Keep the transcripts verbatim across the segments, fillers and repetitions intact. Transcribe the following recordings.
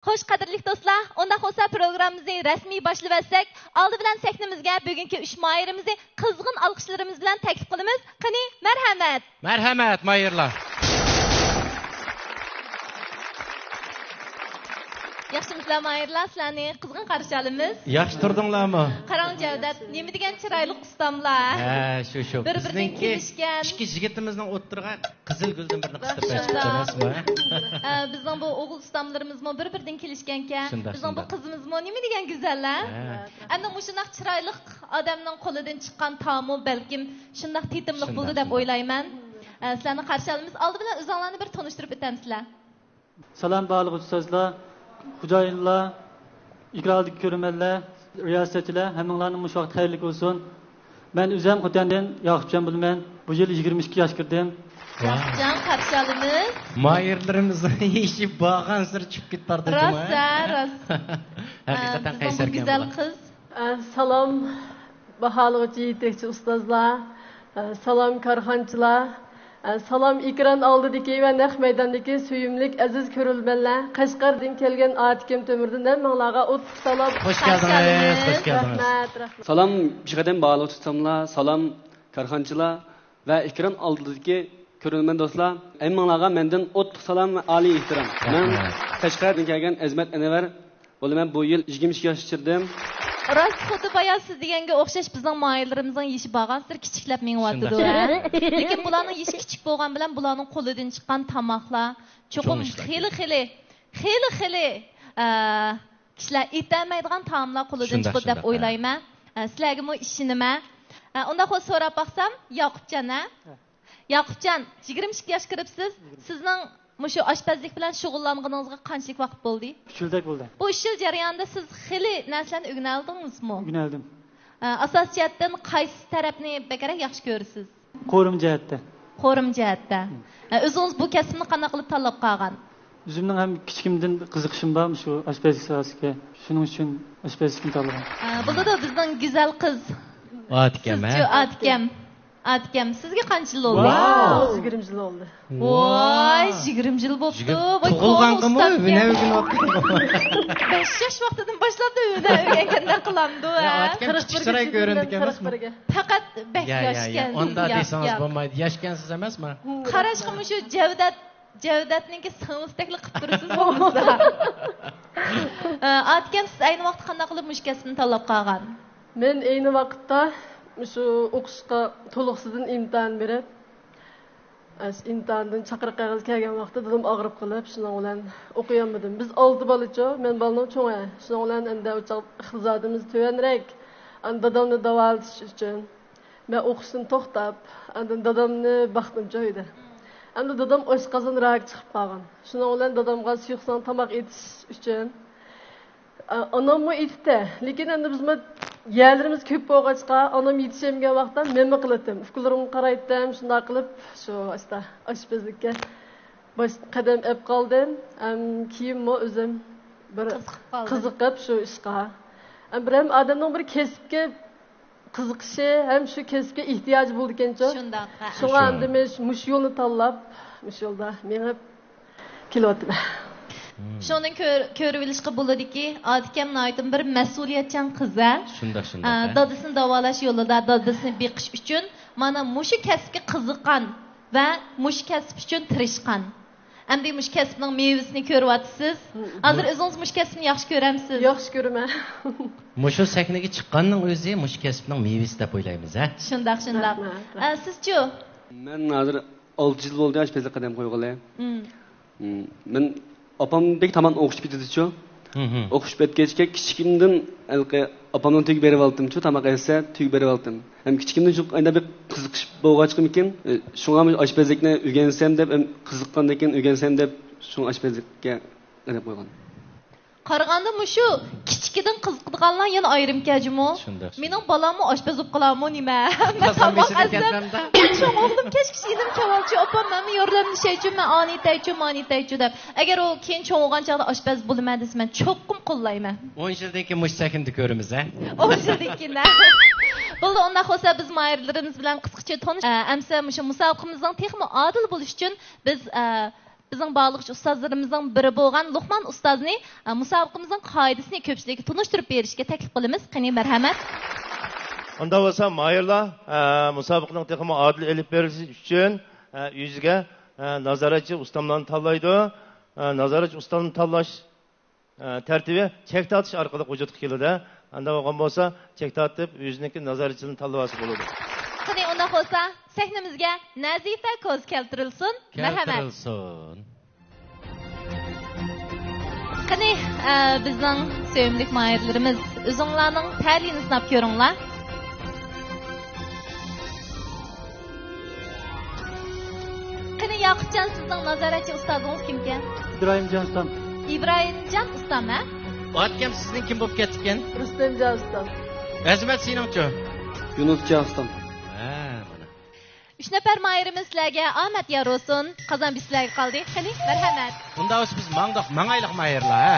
خوش، قەدىرلىك دوستلار، ئۇنداق بولسا پروگراممىمىزنى رەسمىي باشلىۋەتسەك، ئالدى بىلەن سەھنىمىزگە بۈگۈنكى ئۈچ ماھىرىمىزنى قىزغىن ئالقىشلىرىمىز بىلەن تەكلىپ قىلىمىز. قېنى، مەرھەمەت! مەرھەمەت، ماھىرلار! ياخشىمۇسىلەر ماھىرلار، سىلەرنى قىزغىن قارشى ئالىمىز. ياخشى تۇردۇڭلارمۇ؟ قاراڭ جەۋدەت، نېمە دېگەن چىرايلىق ئۇستاملار. ھە، شۇ، شۇ. بىر-بىرىدىن بىزنىڭكى كېلىشكەن. ئىككى يىگىتىمىزنىڭ ئوتتۇرىغا قىزىل گۈلدىن بىرنى قىستۇرۇپ بەرسەك ئەمەسمۇ؟ ئە، بىزنىڭ بۇ ئوغۇل ئۇستاملىرىمىزمۇ بىر-بىرىدىن كېلىشكەنكەن. شۇنداق، بىزنىڭ بۇ شۇنداق. قىزىمىزمۇ نېمە دېگەن گۈزەل-ھە؟ ھە. ئەمدى مۇشۇنداق چىرايلىق ئادەمنىڭ قولىدىن چىققان تامۇ بەلكىم شۇنداق تېتىملىق شۇنداق، بولدى دەپ شۇنداق. ئويلايمەن. ئە، سىلەرنى قارشى ئالىمىز. ئالدى بىلەن ئۆزۈڭلارنى بىر تونۇشتۇرۇپ ئۆتەمسىلەر؟ سالام، باھالىق ئۇستازلار، خوجايىنلار، ئېكراندىكى كۆرۈرمەنلەر، رىياسەتچىلەر، ھەممىڭلارنى مۇشۇ ۋاقىت خەيرلىك بولسۇن. مەن ئۆزۈم خوتەندىن ياقۇپجان بولىمەن. بۇ يىل يىگىرمە ئىككى ياش كىردىم. ياقۇپجان، قارشى ئالىمىز. ماھىرلىرىمىزنىڭ يېشى بارغانسېرى چۈشۈپ كېتىۋاتىدۇ، راست، جۇمۇ. ھە، راست. ھەقىقەتەن ئە، بىزنىڭ بۇ قەيسەركەن گۈزەل بۇلار. قىز. ئە، سالام، باھالىغۇچى يېتەكچى ئۇستازلار، ئە، سالام كارخانىچىلار، ئە، سالام ئېكران ئالدىدىكى ۋە نەق مەيداندىكى سۆيۈملۈك ئەزىز كۆرۈرمەنلەر، قەشقەردىن كەلگەن ئاتىكىم تۆمۈردىن ھەممىڭلارغا ئوتلۇق سالام. خوش كەلدىڭىز، خوش كەلدىڭىز. رەھمەت، رەھمەت. سالام، بىخەتەم باھالىغۇچى ئۇستاملار، سالام كارخانىچىلار ۋە ئېكران ئالدىدىكى كۆرۈرمەن دوستلار، ھەممىڭلارغا مەندىن ئوتلۇق سالام ۋە ئالىي ئېھتىرام. مەن رەھمەت. قەشقەردىن كەلگەن ئەزىمەت ئەنۋەر بولىمەن، بۇ يىل يىگىرمە ئىككى ياشقا كىردىم. راست، خۇددى بايا سىز دېگەنگە ئوخشاش، بىزنىڭ ماھىرلىرىمىزنىڭ يېشى بارغانسېرى كىچىكلەپ مېڭىۋاتىدۇ، شۇنداق. ھە؟ لېكىن بۇلارنىڭ يېشى كىچىك بولغان بىلەن بۇلارنىڭ قولىدىن چىققان تاماقلار چوقۇم چوڭ ئىشلار خېلى، كېلىدۇ. خېلى، خېلى، خېلى، ئە، كىشىلەر ئېتەلمەيدىغان تائاملار قولىدىن شۇنداق، چىقىدۇ دەپ شۇنداق، ھە. ئويلايمەن. ئە، سىلەرگىمۇ ئىشىنىمەن. ئە، ئۇنداق بولسا سوراپ باقسام، ياقۇپجان، ھە؟ ھە. ياقۇپجان، يىگىرمە ئىككى ياشقا كىرىپسىز. سىزنىڭ مۇشۇ ئاشپەزلىك بىلەن شۇغۇللانغىنىڭىزغا قانچىلىك ۋاقىت بولدى؟ ئۈچ يىلدەك بولدى. بۇ ئۈچ يىل جەريانىدا سىز خېلى نەرسىلەرنى ئۆگىنەلىدىڭىزمۇ؟ ئۆگىنەلدىم. ئە، ئاساسىي جەھەتتىن قايسى تەرەپنى بەكرەك ياخشى كۆرىسىز؟ قورۇما جەھەتتە. قورۇما جەھەتتە. مم. ئە، ئۆزىڭىز بۇ كەسىپنى قانداق قىلىپ تاللاپ قالغان؟ ئۆزۈمنىڭ ھەم كىچىكىمدىن قىزىقىشىم بار مۇشۇ ئاشپەزلىك ساھەسىگە. شۇنىڭ ئۈچۈن ئاشپەزلىكنى تاللىغان. ئە، بولىدۇ، بىزنىڭ گۈزەل قىز. ئاتىكەم، ھە؟ سىزچۇ، ئاتىكەم؟ ئاتىكەم، سىزگە قانچە يىل بولدى؟ ۋاۋ! يىگىرمە يىل بولدى. ۋاي، يىگىرمە يىل بوپتۇ. يىگىرمە، ۋاي، تۇغۇلغانغىمۇ ئۆگىنە، ئۆگىنىۋاتقانغىمۇ. بەش ياش ۋاقتىدىن باشلاپلا ئۆگىنە، ئۆگەنگەندەك قىلامدۇ، ھە؟ ئاتىكەم كىچىك چىراي كۆرۈنىدىكەن ئەمەسمۇ؟ پەقەت بەك ياشكەنسىز. يا، يا، يا. ئۇنداق دېسىڭىز بولمايدۇ. ياشكەنسىز ئەمەسمۇ؟ قاراشقىمۇ شۇ جەۋدەت، جەۋدەتنىڭكى سىڭلىسىدەكلا قىلىپ تۇرىسىز بولمىسا. ئە، ئاتىكەم، سىز ئەينى ۋاقىتتا قانداق قىلىپ مۇشۇ كەسىپنى تاللاپ قالغان؟ مەن ئەينى ۋاقىتتا مۇشۇ ئوقۇشقا تولۇقسىزدىن ئىمتىھان بېرىپ، ئاشۇ ئىمتىھاندىن چاقىرىق قەغىزى كەلگەن ۋاقىتتا دادام ئاغرىپ قېلىپ، شۇنىڭ بىلەن ئوقۇيالمىدىم. بىز ئالتە بالىچۇ، مەن بالىنىڭ چوڭى. شۇنىڭ بىلەن ئەمدى ئۇ چاغ ئىقتىسادىمىز تۆۋەنرەك. ئاندىن دادامنى داۋالىتىش ئۈچۈن مەن ئوقۇشتىن توختاپ، ئاندىن دادامنى باقتىمچۇ ئۆيدە. ئەمدى دادام ئاشقازان راكى چىقىپ قالغان. شۇنىڭ بىلەن دادامغا سۇيۇقسەن تاماق ئېتىش ئۈچۈن ئاناممۇ ئېتىپتۇ. لېكىن ئەمدى بىزمۇ يەرلىرىمىز كۆپ بولغاچقا، ئانام يېتىشەلمىگەن ۋاقىتتا مەنمۇ قىلاتتىم. ئۇكىلىرىمغا قارايتتىم، شۇنداق قىلىپ شۇ ئاستا ئاشپەزلىككە باش قەدەم ئەپ قالدىم. ھەم كېيىنمۇ ئۆزۈم بىر قىزىقىپ قالدىم. قىزىقىپ شۇ ئىشقا. ھەم بىر ھەم ئادەمنىڭ بىر كەسىپكە قىزىقىشى ھەم شۇ كەسىپكە ئېھتىياجى بولىدىكەنچۇ. شۇنداق، ھە. شۇڭا شۇ. ئەمدى مەن مۇشۇ يولنى تاللاپ، مۇشۇ يولدا مېڭىپ كېلىۋاتىمەن. مم. شۇنىڭدىن كۆر-، كۆرۈۋېلىشقا بولىدۇكى، ئاتىكەم ناھايىتى بىر مەسئۇلىيەتچان قىز، ھە؟ شۇنداق، شۇنداق، ئە، ھە. دادىسىنى داۋالاش يولىدا، دادىسىنى بېقىش ئۈچۈن مانا مۇشۇ كەسىپكە قىزىققان ۋە مۇشۇ كەسىپ ئۈچۈن تىرىشقان. ئەمدى مۇشۇ كەسىپنىڭ مېۋىسىنى كۆرۈۋاتىسىز. مم. ھازىر ئۆزىڭىز مۇشۇ كەسىپنى ياخشى كۆرەمسىز؟ ياخشى كۆرىمەن. مۇشۇ سەھنىگە چىققاننىڭ ئۆزى مۇشۇ كەسىپنىڭ مېۋىسى دەپ ئويلايمىز، ھە؟ شۇنداق، شۇنداق. رەھمەت، رەھمەت. ئە، سىزچۇ؟ مەن ھازىر ئالتە يىل بولدى ئاشپەزلىككە قەدەم قويغىلى. مم. مم، مەن ئاپام بەك تامان ئوقۇشۇپ كېتىدىچۇ. مم. ئوقۇشۇپ كەتكەچكە كىچىكىمدىن ھېلىقى ئاپامنىڭ تۆگە بېرىۋالاتتىمچۇ، تاماق ئەتسە تۆگە بېرىۋالاتتىم. ھەم كىچىكىمدىن شۇ ئايدا بەك قىزىقىش بولغاچقىمىكىن، ئە، شۇڭا مۇشۇ ئاشپەزلىكنى ئۆگەنسەم دەپ، ھەم قىزىققاندىكىن ئۆگەنسەم دەپ، شۇڭا ئاشپەزلىككە قەدەم قويغان. قارىغاندا مۇشۇ كىچىكىدىن قىزىقىدىغانلار يەنە ئايرىمكەن جۇمۇ. شۇنداق، شۇنداق. مېنىڭ بالاممۇ ئاشپەز بولۇپ قالارمۇ نېمە؟ مەن تاماق ئەتسەم، چوڭ ئوغلۇم كەچكىچە ئىنىم كەۋالچۇ، ئاپام مەنمۇ ياردەملىشەيچۇ، مەن ئانى ئېتەيچۇ، مانى ئېتەيچۇ دەپ. ئەگەر ئۇ كېيىن چوڭ بولغان چاغدا ئاشپەز بولىمەن دېسە، مەن چوقۇم قوللايمەن. ئون يىلدىن كېيىن مۇشۇ سەھنىدە كۆرىمىز، ھە؟ ئون يىلدىن كېيىن، ھە؟ بولدى، ئۇنداق بولسا بىز ماھىرلىرىمىز بىلەن قىسقىچە تونۇش-، ئە، ئەمسە مۇشۇ مۇسابىقىمىزنىڭ تېخىمۇ ئادىل بولۇشى ئۈچۈن بىز، ئە، بىزنىڭ باغلىغۇچى ئۇستازلىرىمىزنىڭ بىرى بولغان لوقمان ئۇستازنى، ئە، مۇسابىقىمىزنىڭ قائىدىسىنى كۆپچىلىككە تونۇشتۇرۇپ بېرىشكە تەكلىپ قىلىمىز. قېنى، مەرھەمەت. ئۇنداق بولسا، ماھىرلار، ئە، مۇسابىقىنىڭ تېخىمۇ ئادىل ئېلىپ بېرىلىشى ئۈچۈن، ئە، ئۆزىگە، ئە، نازارەتچى ئۇستاملارنى تاللايدۇ. ئە، نازارەتچى ئۇستامنى تاللاش، ئە، تەرتىپى چەك تارتىش ئارقىلىق ۋۇجۇدقا كېلىدۇ. ئانداق بولغان بولسا، چەك تارتىپ، ئۆزىنىڭكى نازارەتچىسىنى تاللىۋالسا بولىدۇ. قېنى، ئۇنداق بولسا، سەھنىمىزگە نەزىپە كوز كەلتۈرۈلسۇن. مەرھەمەت. كەلتۈرۈلسۇن. قېنى، ئە، بىزنىڭ سۆيۈملۈك ماھىرلىرىمىز، ئۆزۈڭلارنىڭ تەلىيىنى سىناپ كۆرۈڭلار. قېنى، ياقۇپجان، سىزنىڭ نازارەتچى ئۇستازىڭىز كىمكەن؟ ئىبراھىمجان ئۇستام. ئىبراھىمجان ئۇستام، ھە؟ ئاتكەم، سىزنىڭ كىم بولۇپ كەتتىكەن؟ رۇستەمجان ئۇستام. ئەزىمەت، سېنىڭچۇ؟ يۇنۇسجان ئۇستام. ھە، مانا. ئۈچ نەپەر ماھىرىمىز سىلەرگە ئامەت يار بولسۇن. قازان بىز سىلەرگە قالدى. قېنى، مەرھەمەت. ئۇنداق بولسا بىز ماڭدۇق، ماڭايلىق ماھىرلار، ھە؟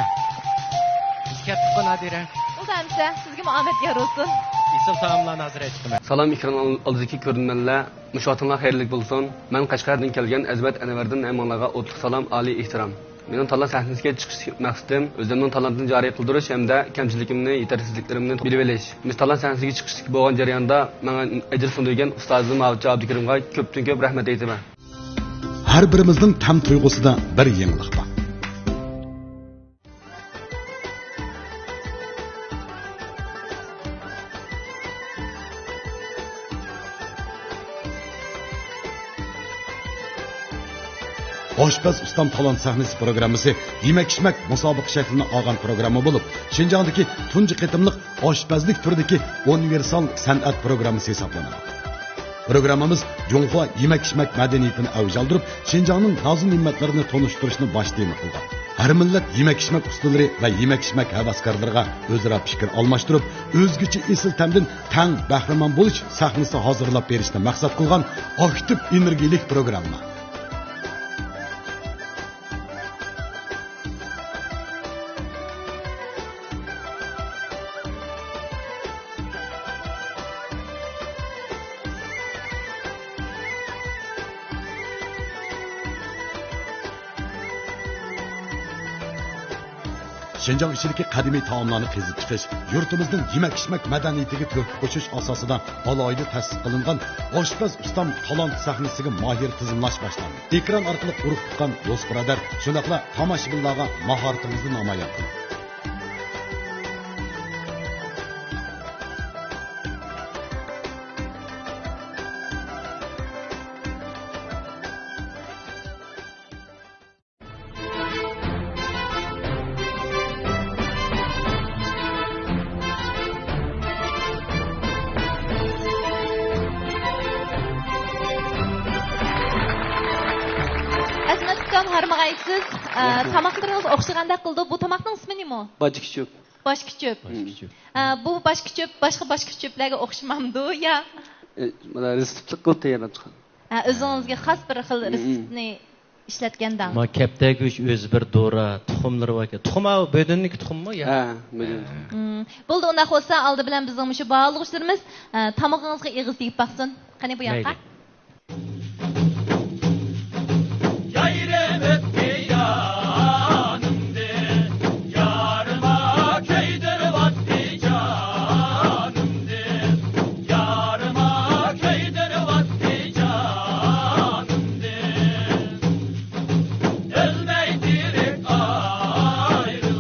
بىز كەتتۇققۇ، نادىرە. بولدى ئەمىسە، سىزگىمۇ ئامەت يار بولسۇن. ئېسىل تائاملارنى ھازىر ئېيتىپ قويمەن. سالام، ئېكران ئالدىدىكى كۆرۈرمەنلەر، مۇشۇ ۋاقتىڭلار خەيرلىك بولسۇن. مەن قەشقەردىن كەلگەن ئەزىمەت ئەنۋەردىن ھەممىڭلارغا ئوتلۇق سالام، ئالىي ئېھتىرام. مېنىڭ تالانت سەھنىسىگە چىقىش مەقسىتىم ئۆزۈمنىڭ تالانتىنى جارى قىلدۇرۇش ھەمدە كەمچىلىكىمنى، يېتەرسىزلىكلىرىمنى بىلىۋېلىش. مېنى تالانت سەھنىسىگە چىقىشتىكى بولغان جەرياندا ماڭا ئەجىر سۇندۇرگەن ئۇستازىم ھاۋۇچى ئابدۇكېرىمغا كۆپتىن كۆپ رەھمەت ئېيتىمەن. ھەر بىرىمىزنىڭ تەم تۇيغۇسىدا بىر يېڭىلىق بار. ئاشپەز ئۇستام تالانت سەھنىسى پروگراممىسى يېمەك-ئىچمەك مۇسابىقە شەكلىنى ئالغان پروگرامما بولۇپ، شىنجاڭدىكى تۇنجى قېتىملىق ئاشپەزلىك تۈرىدىكى ئۇنىۋېرسال سەنئەت پروگراممىسى ھېسابلىنىدۇ. پروگراممىمىز جۇڭخۇا يېمەك-ئىچمەك مەدەنىيىتىنى ئەۋج ئالدۇرۇپ، شىنجاڭنىڭ نازۇ-نېمەتلىرىنى تونۇشتۇرۇشنى باش تېما قىلغان. ھەر مىللەت يېمەك-ئىچمەك ئۇستىلىرى ۋە يېمەك-ئىچمەك ھەۋەسكارلىرىغا ئۆزئارا پىكىر ئالماشتۇرۇپ، ئۆزگىچە ئېسىل تەمدىن تەڭ بەھرىمەن بولۇش سەھنىسى ھازىرلاپ بېرىشنى مەقسەت قىلغان ئاكتىپ ئېنېرگىيەلىك پروگرامما. شىنجاڭ ئىچىدىكى قەدىمىي تائاملارنى قېزىپ چىقىش، يۇرتىمىزنىڭ يېمەك-ئىچمەك مەدەنىيىتىگە تۆھپە قوشۇش ئاساسىدا ئالاھىدە تەسىس قىلىنغان ئاشپەز ئۇستام تالانت سەھنىسىگە ماھىر تىزىملاش باشلاندى. ئېكران ئارقىلىق ئۇرۇق-تۇغقان، دوست-بۇرادەر، شۇنداقلا تاماشىبىنلارغا ماھارىتىڭىزنى نامايان قىلىڭ. ئەزىمەت ئۇكام، ھارمىغايسىز. ئە، رەھمەت. تاماقلىرىڭىز ئوخشىغاندەك قىلىدۇ. بۇ تاماقنىڭ ئىسمى نېمە؟ باجكا چۆپ. باجكا چۆپ. باجكا چۆپ. ئە، بۇ باجكا چۆپ باشقا باجكا چۆپلەرگە ئوخشىمامدۇ يا؟ ئە، مانا رېتسېپلىق قىلىپ تەييارلاپ چىققان. ئە، ئۆزىڭىزگە خاس بىر خىل مم. رېتسېپنى ئىشلەتكەندە. ما كەپتەر گۆش ئۆزى بىر دورا، تۇخۇملىرى باركەن. تۇخۇم ئاۋۇ بۆدۈننىڭكى تۇخۇمىمۇ يا؟ ھە، بۆدۈن. ھە. مم. بولدى، ئۇنداق بولسا ئالدى بىلەن بىزنىڭ مۇشۇ باھالىغۇچىلىرىمىز، ئە، تامىقىڭىزغا ئېغىز تېگىپ باقسۇن. قېنى بۇ ياققا. مەيلى. يايرىم ئۆتتى يانىمدىن، يارىما كۆيدۈرۈۋەتتى جانىمدىن، يارىما كۆيدۈرۈۋەتتى جانىمدىن. ئۆلمەي تىرىك ئايرىلدۇق،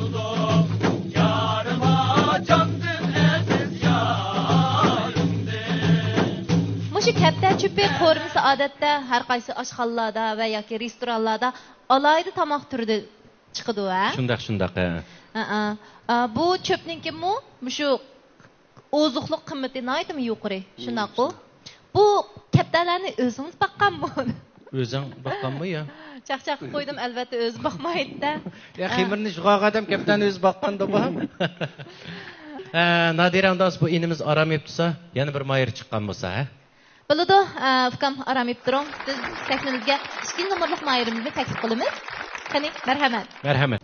يارىما جاندىن ئەزىز يارىمدىن. مۇشۇ كەپتەر چۆپى قورۇمىسى ئادەتتە ھەر قايسى ئاشخانىلاردا ۋە ياكى رېستورانلاردا ئالاھىدە تاماق تۈرىدە چىقىدۇ، ھە؟ شۇنداق، شۇنداق، ھە. ھە، ھە. ئا، بۇ چۆپنىڭكىمۇ مۇشۇ ئوزۇقلۇق قىممىتى ناھايىتىمۇ يۇقىرى، مم، شۇنداققۇ؟ شۇنداق. بۇ كەپتەرلەرنى ئۆزىڭىز باققانمۇ؟ ئۆزۈڭ باققانمۇ يا؟ چاقچاق قىلىپ قويدۇم، ئەلۋەتتە ئۆزى باقمايدۇ-دە. يا، ھە. خېمىرنى يۇغارغان ئادەم كەپتەرنى ئۆزى باققاندىغۇ. ھە، نادىرە، ئۇنداق بولسا بۇ ئىنىمىز ئارام ئېلىپ تۇرسا، يەنە بىر ماھىر چىققان بولسا، ھە؟ بولىدۇ، ئە، ئۇكام، ئارام ئېلىپ تۇرۇڭ. بىز سەھنىمىزگە ئىككىنچى نومۇرلۇق ماھىرىمىزنى تەكلىپ قىلىمىز. قېنى، مەرھەمەت. مەرھەمەت.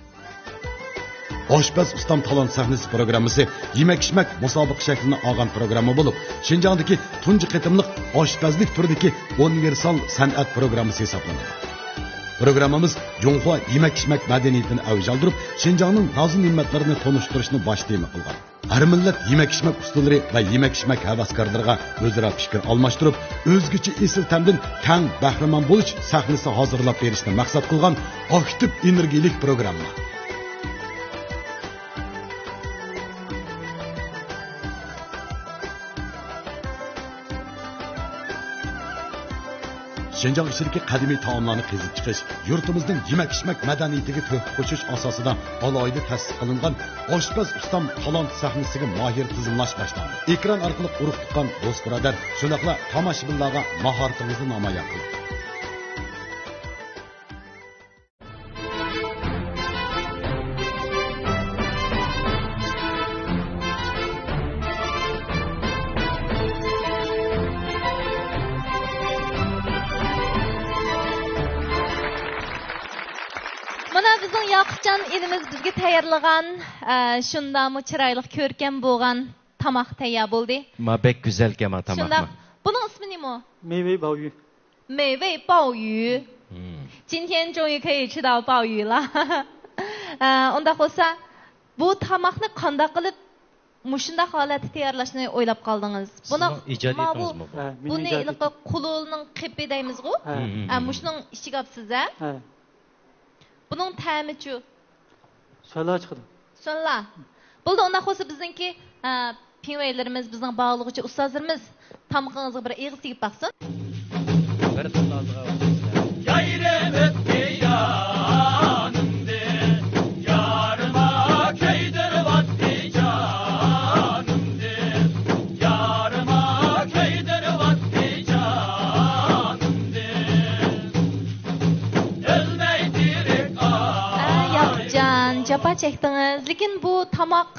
ئاشپەز ئۇستام تالانت سەھنىسى پروگراممىسى يېمەك-ئىچمەك مۇسابىقە شەكلىنى ئالغان پروگرامما بولۇپ، شىنجاڭدىكى تۇنجى قېتىملىق ئاشپەزلىك تۈرىدىكى ئۇنىۋېرسال سەنئەت پروگراممىسى ھېسابلىنىدۇ. پروگراممىمىز جۇڭخۇا يېمەك-ئىچمەك مەدەنىيىتىنى ئەۋج ئالدۇرۇپ، شىنجاڭنىڭ نازۇ-نېمەتلىرىنى تونۇشتۇرۇشنى باش تېما قىلغان. ھەر مىللەت يېمەك-ئىچمەك ئۇستىلىرى ۋە يېمەك-ئىچمەك ھەۋەسكارلىرىغا ئۆزئارا پىكىر ئالماشتۇرۇپ، ئۆزگىچە ئېسىل تەمدىن تەڭ بەھرىمەن بولۇش سەھنىسى ھازىرلاپ بېرىشنى مەقسەت قىلغان ئاكتىپ ئېنېرگىيىلىك پروگرامما. شىنجاڭ ئىچىدىكى قەدىمىي تائاملارنى قېزىپ چىقىش، يۇرتىمىزنىڭ يېمەك-ئىچمەك مەدەنىيىتىگە تۆھپە قوشۇش ئاساسىدا ئالاھىدە تەسىس قىلىنغان ئاشپەز ئۇستام تالانت سەھنىسىگە ماھىر تىزىملاش باشلاندى. ئېكران ئارقىلىق ئۇرۇق-تۇغقان، دوست-بۇرادەر، شۇنداقلا تاماشىبىنلارغا ماھارىتىڭىزنى نامايان قىلىڭ. مانا بىزنىڭ ياقۇپجان ئىنىمىز بىزگە تەييارلىغان، ئە، شۇنداقمۇ چىرايلىق، كۆركەم بولغان تاماق تەييار بولدى. ما بەك گۈزەلكەن ما تاماق. شۇنداق. ما. بۇنىڭ ئىسمى نېمە؟ 美味包鱼. 美味包鱼. 嗯。 今天终于可以吃到鲍鱼了. ئە، ئۇنداق بولسا، بۇ تاماقنى قانداق قىلىپ مۇشۇنداق ھالەتتە تەييارلاشنى ئويلاپ قالدىڭىز؟ بۇنى سىزنىڭ ئىجادىيىتىڭىزمۇ بۇ؟ ھە، مېنىڭ بۇنى ئىجادىيىتىم. ھېلىقى قۇلۇلنىڭ قېپى دەيمىزغۇ؟ ھە. ھە، مۇشۇنىڭ ئىچىگە ئاپسىز، ھە؟ ھە. بۇنىڭ تەمىچۇ؟ سۆلا چىقىدۇ. سۆلا. بولدى، ئۇنداق بولسا بىزنىڭكى، ئە، پىڭۋەيلىرىمىز، بىزنىڭ باغلىغۇچى ئۇستازلىرىمىز تامىقىڭىزغا بىر ئېغىز تېگىپ باقسۇن. بىر تاللازغا يايرىۋەتتى يانىمدىن، يارىما كۆيدۈرۈۋەتتى جانىمدىن، يارىما كۆيدۈرۈۋەتتى جانىمدىن. ئە، ياقۇپجان، جاپا چەكتىڭىز، لېكىن بۇ تاماق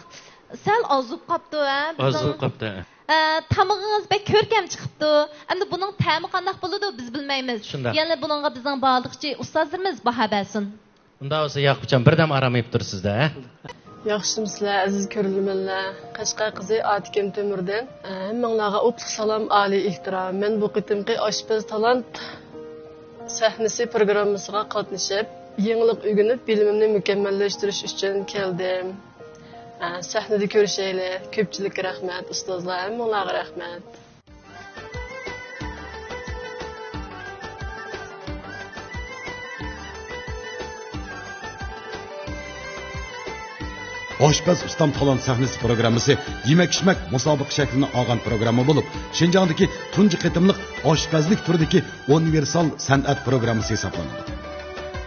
سەل ئاز بولۇپ قاپتۇ، ھە؟ ئاز بولۇپ قاپتۇ، ھە. ئە، تامىقىڭىز بەك كۆركەم چىقىپتۇ. ئەمدى بۇنىڭ تەمى قانداق بولىدۇ، بىز بىلمەيمىز. شۇنداق. يەنە بۇنىڭغا بىزنىڭ باغلىقچى ئۇستازلىرىمىز باھا بەرسۇن. ئۇنداق بولسا، ياقۇپجان، بىردەم ئارام ئېلىپ تۇرىسىز-دە، ھە؟ ياخشىمۇسىلەر، ئەزىز كۆرۈرمەنلەر؟ قەشقەر قىزى ئاتىكەم تۆمۈردىن. ھەممىڭلارغا ئوتلۇق سالام، ئالىي ئېھتىرام. مەن بۇ قېتىمقى ئاشپەز تالانت سەھنىسى پروگراممىسىغا قاتنىشىپ، يېڭىلىق ئۆگىنىپ، بىلىمىمنى مۇكەممەللەشتۈرۈش ئۈچۈن كەلدىم. ھە، سەھنىدە كۆرۈشەيلى. كۆپچىلىككە رەھمەت، ئۇستازلار، ھەممىڭلارغا رەھمەت. ئاشپەز ئۇستام تالانت سەھنىسى پروگراممىسى يېمەك-ئىچمەك مۇسابىقە شەكلىنى ئالغان پروگرامما بولۇپ، شىنجاڭدىكى تۇنجى قېتىملىق ئاشپەزلىك تۈرىدىكى ئۇنىۋېرسال سەنئەت پروگراممىسى ھېسابلىنىدۇ.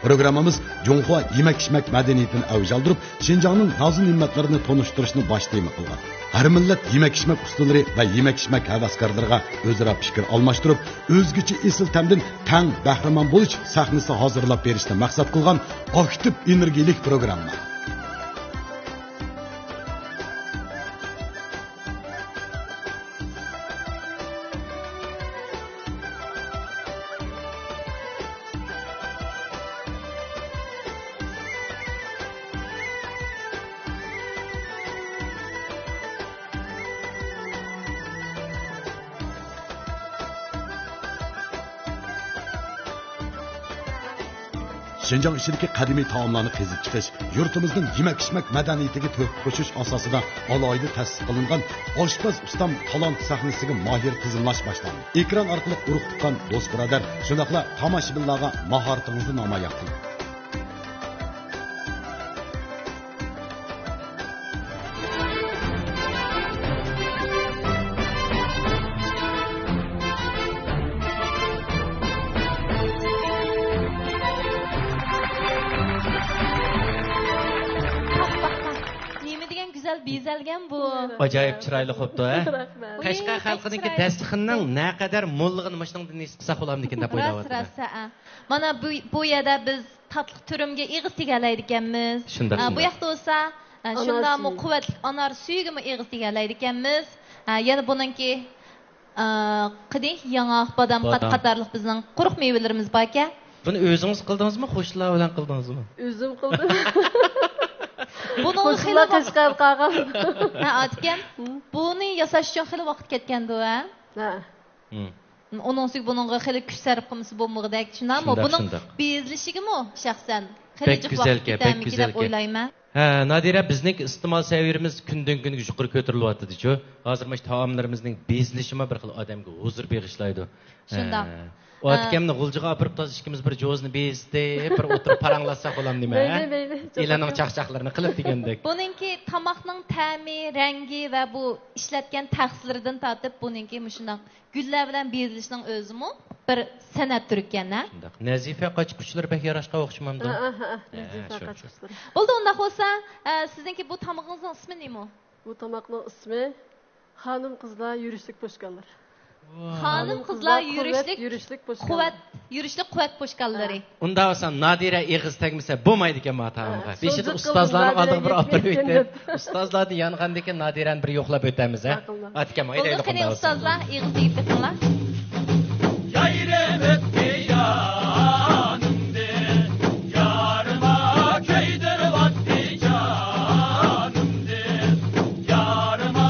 پروگراممىمىز جۇڭخۇا يېمەك-ئىچمەك مەدەنىيىتىنى ئەۋج ئالدۇرۇپ، شىنجاڭنىڭ نازۇ-نېمەتلىرىنى تونۇشتۇرۇشنى باش تېما قىلغان. ھەر مىللەت يېمەك-ئىچمەك ئۇستىلىرى ۋە يېمەك-ئىچمەك ھەۋەسكارلىرىغا ئۆزئارا پىكىر ئالماشتۇرۇپ، ئۆزگىچە ئېسىل تەمدىن تەڭ بەھرىمەن بولۇش سەھنىسى ھازىرلاپ بېرىشنى مەقسەت قىلغان ئاكتىپ ئېنېرگىيىلىك پروگرامما. شىنجاڭ ئىچىدىكى قەدىمىي تائاملارنى قېزىپ چىقىش، يۇرتىمىزنىڭ يېمەك-ئىچمەك مەدەنىيىتىگە تۆھپە قوشۇش ئاساسىدا ئالاھىدە تەسىس قىلىنغان ئاشپەز ئۇستام تالانت سەھنىسىگە ماھىر تىزىملاش باشلاندى. ئېكران ئارقىلىق ئۇرۇق-تۇغقان، دوست-بۇرادەر، شۇنداقلا تاماشىبىنلارغا ماھارىتىڭىزنى نامايان قىلىڭ. نېمە دېگەن گۈزەل بېزەلگەن بۇ. ئاجايىپ چىرايلىق بوپتۇ، ھە؟ رەھمەت. قەشقەر خەلقىنىڭكى دەستىخىنىنىڭ نەقەدەر موللىقىنى مۇشۇنىڭدىن ھېس قىلساق بولامدىكىن دەپ ئويلاۋاتىمەن. راست، راست، ھە. مانا بۇ، بۇ يەردە بىز تاتلىق تۈرۈمگە ئېغىز تېگەلەيدىكەنمىز. شۇنداق، ھە، بۇ شۇنداق. ياقتا بولسا، ھە، ئانار شۇنداقمۇ سۈيى. قۇۋۋەتلىك ئانار سۈيىگىمۇ ئېغىز تېگەلەيدىكەنمىز. ھە، يەنە بۇنىڭكى، ئە، قېنى ياڭاق، بادام قات-، بادام. قاتارلىق بىزنىڭ قۇرۇق مېۋىلىرىمىز باركەن. بۇنى ئۆزىڭىز قىلدىڭىزمۇ، قوشنىلار بىلەن قىلدىڭىزمۇ؟ ئۆزۈم قىلدىم. بۇنىڭ قوشنىلار خېلى قەشقەردە قالغان. ھە، ئاتىكەم. ھە. بۇنى ياساش ئۈچۈن خېلى ۋاقىت كەتكەندۇ، ھە؟ ھە. ھىم. ئۇنىڭ ئۈستىگە بۇنىڭغا خېلى كۈچ سەرپ قىلمىسا بولمىغۇدەك، شۇنداقمۇ؟ شۇنداق، بۇنىڭ شۇنداق. بېزىلىشىگىمۇ شەخسەن خېلى بەك جىق ۋاقىت گۈزەلكەن، بەك كېتەرمىكىن دەپ گۈزەلكەن. ئويلايمەن. ھە، نادىرە، بىزنىڭكى ئىستېمال سەۋىيەمىز كۈندىن كۈنگە يۇقىرى كۆتۈرۈلۈۋاتىدىچۇ. ھازىر مۇشۇ تائاملىرىمىزنىڭ بېزىلىشىمۇ بىر خىل ئادەمگە ھۇزۇر بېغىشلايدۇ. شۇنداق. ھە. ئۇ ئە، ئاتىكەمنى غۇلجىغا ئاپىرىپ تازا ئىككىمىز بىر جوزىنى بېزىتىپ، بىر ئولتۇرۇپ پاراڭلاشساق بولامدۇ نېمە، ھە؟ مەيلى، مەيلى. ئېلاننىڭ چاقچاقلىرىنى قىلىپ دېگەندەك. بۇنىڭكى تاماقنىڭ تەمى، رەڭگى ۋە بۇ ئىشلەتكەن تەخسىلىرىدىن تارتىپ، بۇنىڭكى مۇشۇنداق گۈللەر بىلەن بېزىلىشنىڭ ئۆزىمۇ بىر سەنئەت تۈرىكەن، ھە؟ شۇنداق. نەزىفە قاچقۇچلار بەك ياراشقان ئوخشىمامدۇ؟ ھە، ھە، ھە، ھە، نەزىفە شۇ، شۇ. قاچقۇچلىرى. بولدى، ئۇنداق بولسا، ئە، سىزنىڭكى بۇ تامىقىڭىزنىڭ ئىسمى نېمە؟ بۇ تاماقنىڭ ئىسمى خانىم قىزلار يۈرۈشلۈك پوشكاللىرى. خانىم قىزلار قۇۋۋەت يۈرۈشلۈك، يۈرۈشلۈك پوشكاللىرى. قۇۋۋەت يۈرۈشلۈك قۇۋۋەت پوشكاللىرى. ھە. ئۇنداق بولسا نادىرە ئېغىز تەگمىسە بولمايدىكەن ما تائامغا. ھە، بېشىدا شۇنچە ئۇستازلارنىڭ قىزلار ئالدىغا بىر ئاپىرىپ ئۆتۈپ، ئۇستازلاردىن يانغاندىن كېيىن نادىرەنى بىر يوقلاپ ئۆتەمىز، ھە؟ ماقۇل، ماقۇل. ئاتىكەم، بولدى، ئايدايلى قېنى قۇنداق بولسا. ئۇستازلار، ئېغىز تېگىپ بېقىڭلار. يايرىۋەتتى يانىمدىن، يارىما كۆيدۈرۈۋەتتى جانىمدىن، يارىما